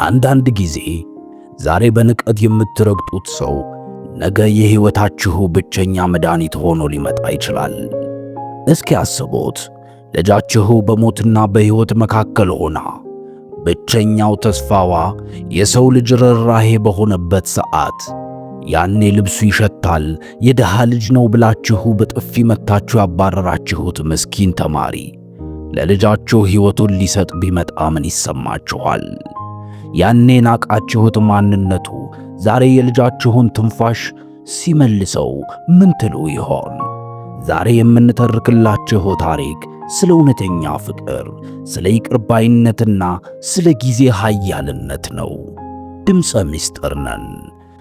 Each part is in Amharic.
አንዳንድ ጊዜ ዛሬ በንቀት የምትረግጡት ሰው ነገ የሕይወታችሁ ብቸኛ መድኃኒት ሆኖ ሊመጣ ይችላል። እስኪ አስቡት፣ ልጃችሁ በሞትና በሕይወት መካከል ሆና ብቸኛው ተስፋዋ የሰው ልጅ ርኅራኄ በሆነበት ሰዓት፣ ያኔ ልብሱ ይሸታል፣ የድሃ ልጅ ነው ብላችሁ በጥፊ መታችሁ ያባረራችሁት ምስኪን ተማሪ ለልጃችሁ ሕይወቱን ሊሰጥ ቢመጣ ምን ይሰማችኋል? ያኔ ናቃችሁት ማንነቱ ዛሬ የልጃችሁን ትንፋሽ ሲመልሰው ምን ትሉ ይሆን? ዛሬ የምንተርክላችሁ ታሪክ ስለ እውነተኛ ፍቅር፣ ስለ ይቅር ባይነትና ስለ ጊዜ ኃያልነት ነው። ድምፀ ምስጢር ነን።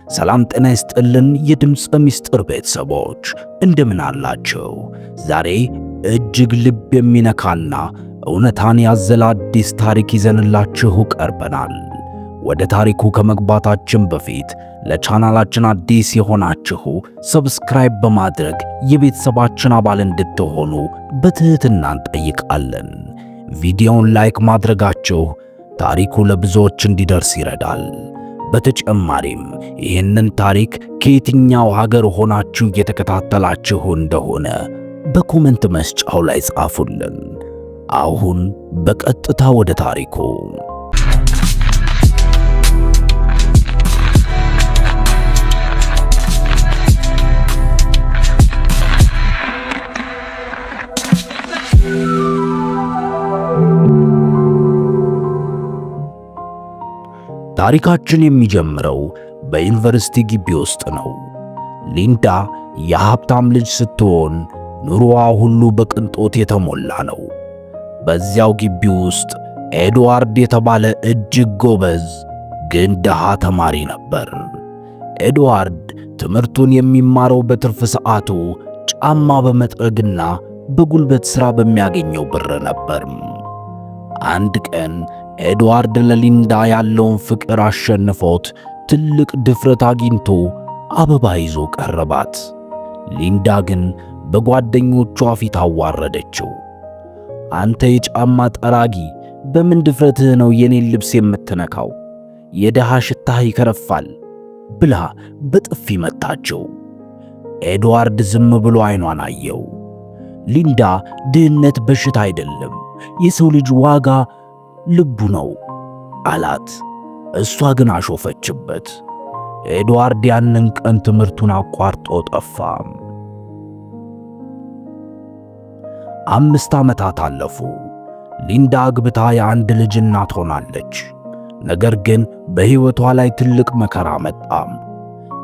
ሰላም ጤና ይስጥልን። የድምፀ ምስጢር ቤተሰቦች እንደምን አላችሁ? ዛሬ እጅግ ልብ የሚነካና እውነታን ያዘለ አዲስ ታሪክ ይዘንላችሁ ቀርበናል። ወደ ታሪኩ ከመግባታችን በፊት ለቻናላችን አዲስ የሆናችሁ subscribe በማድረግ የቤተሰባችን አባል እንድትሆኑ በትህትና እንጠይቃለን። ቪዲዮውን like ማድረጋችሁ ታሪኩ ለብዙዎች እንዲደርስ ይረዳል። በተጨማሪም ይህንን ታሪክ ከየትኛው ሀገር ሆናችሁ እየተከታተላችሁ እንደሆነ በ comment መስጫው ላይ ጻፉልን። አሁን በቀጥታ ወደ ታሪኩ። ታሪካችን የሚጀምረው በዩኒቨርሲቲ ግቢ ውስጥ ነው። ሊንዳ የሀብታም ልጅ ስትሆን ኑሮዋ ሁሉ በቅንጦት የተሞላ ነው። በዚያው ግቢ ውስጥ ኤድዋርድ የተባለ እጅግ ጎበዝ ግን ድሃ ተማሪ ነበር። ኤድዋርድ ትምህርቱን የሚማረው በትርፍ ሰዓቱ ጫማ በመጥረግና በጉልበት ሥራ በሚያገኘው ብር ነበር። አንድ ቀን ኤድዋርድ ለሊንዳ ያለውን ፍቅር አሸንፎት ትልቅ ድፍረት አግኝቶ አበባ ይዞ ቀረባት። ሊንዳ ግን በጓደኞቿ ፊት አዋረደችው። አንተ የጫማ ጠራጊ፣ በምን ድፍረትህ ነው የኔን ልብስ የምትነካው? የድሃ ሽታህ ይከረፋል ብላ በጥፊ መታችው። ኤድዋርድ ዝም ብሎ አይኗን አየው። ሊንዳ፣ ድህነት በሽታ አይደለም፣ የሰው ልጅ ዋጋ ልቡ ነው አላት። እሷ ግን አሾፈችበት። ኤድዋርድ ያንን ቀን ትምህርቱን አቋርጦ ጠፋ። 5 ዓመታት አለፉ። ሊንዳ አግብታ የአንድ ልጅ እናት ሆናለች። ነገር ግን በሕይወቷ ላይ ትልቅ መከራ መጣ።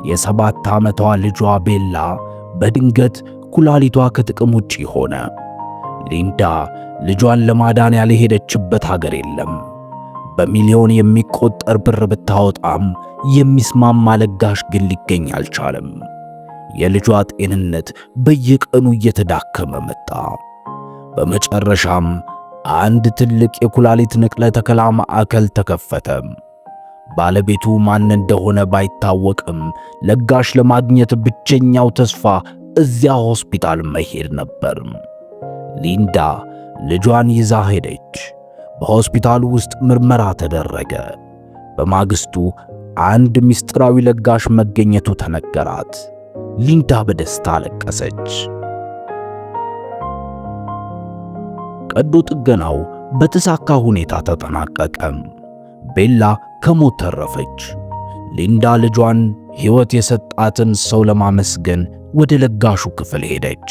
የ7 ዓመቷ ልጇ ቤላ በድንገት ኩላሊቷ ከጥቅም ውጪ ሆነ። ሊንዳ ልጇን ለማዳን ያልሄደችበት ሀገር የለም። በሚሊዮን የሚቆጠር ብር ብታወጣም የሚስማማ ለጋሽ ግን ሊገኝ አልቻለም። የልጇ ጤንነት በየቀኑ እየተዳከመ መጣ። በመጨረሻም አንድ ትልቅ የኩላሊት ንቅለ ተከላ ማዕከል ተከፈተ። ባለቤቱ ማን እንደሆነ ባይታወቅም ለጋሽ ለማግኘት ብቸኛው ተስፋ እዚያ ሆስፒታል መሄድ ነበር። ሊንዳ ልጇን ይዛ ሄደች። በሆስፒታሉ ውስጥ ምርመራ ተደረገ። በማግስቱ አንድ ምስጢራዊ ለጋሽ መገኘቱ ተነገራት። ሊንዳ በደስታ አለቀሰች። ቀዶ ጥገናው በተሳካ ሁኔታ ተጠናቀቀ። ቤላ ከሞት ተረፈች። ሊንዳ ልጇን ሕይወት የሰጣትን ሰው ለማመስገን ወደ ለጋሹ ክፍል ሄደች።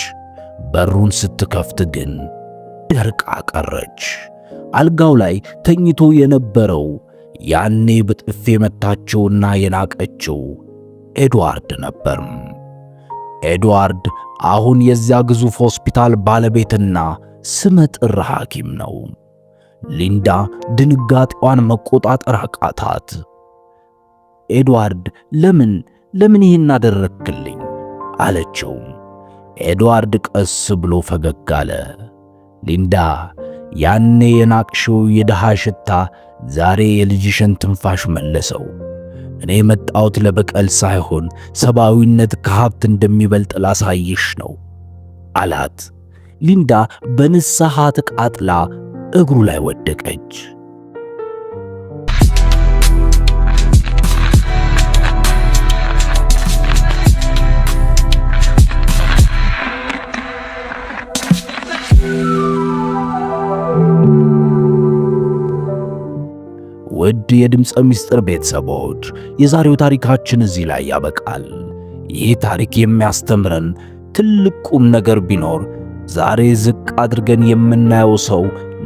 በሩን ስትከፍት ግን ደርቃ ቀረች። አልጋው ላይ ተኝቶ የነበረው ያኔ በጥፊ የመታችውና የናቀችው ኤድዋርድ ነበር። ኤድዋርድ አሁን የዚያ ግዙፍ ሆስፒታል ባለቤትና ስመጥር ሐኪም ነው። ሊንዳ ድንጋጤዋን መቆጣጠር አቃታት። ኤድዋርድ፣ ለምን ይህን አደረግክልኝ? አለችው። ኤድዋርድ ቀስ ብሎ ፈገግ አለ። ሊንዳ፣ ያኔ የናቅሽው የድሃ ሽታ ዛሬ የልጅሽን ትንፋሽ መለሰው። እኔ የመጣሁት ለበቀል ሳይሆን ሰብአዊነት ከሀብት እንደሚበልጥ ላሳይሽ ነው አላት። ሊንዳ በንስሐ ተቃጥላ እግሩ ላይ ወደቀች። ውድ የድምፀ ምስጢር ቤተሰቦች፣ የዛሬው ታሪካችን እዚህ ላይ ያበቃል። ይህ ታሪክ የሚያስተምረን ትልቅ ቁም ነገር ቢኖር ዛሬ ዝቅ አድርገን የምናየው ሰው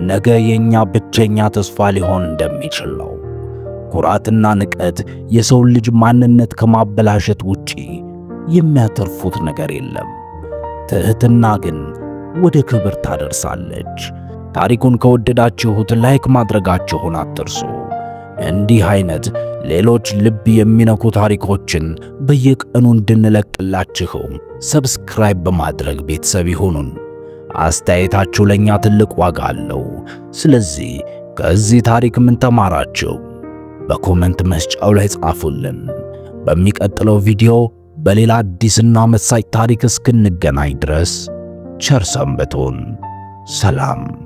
ነገ የኛ ብቸኛ ተስፋ ሊሆን እንደሚችል ነው። ኩራትና ንቀት የሰውን ልጅ ማንነት ከማበላሸት ውጪ የሚያተርፉት ነገር የለም። ትሕትና ግን ወደ ክብር ታደርሳለች። ታሪኩን ከወደዳችሁት like ማድረጋችሁን አትርሱ። እንዲህ አይነት ሌሎች ልብ የሚነኩ ታሪኮችን በየቀኑ እንድንለቅላችሁ subscribe በማድረግ ቤተሰብ ይሁኑን። አስተያየታችሁ ለኛ ትልቅ ዋጋ አለው። ስለዚህ ከዚህ ታሪክ ምን ተማራችሁ? በ comment መስጫው ላይ ጻፉልን። በሚቀጥለው ቪዲዮ በሌላ አዲስና መሳጭ ታሪክ እስክንገናኝ ድረስ ቸር ሰንብቱን። ሰላም።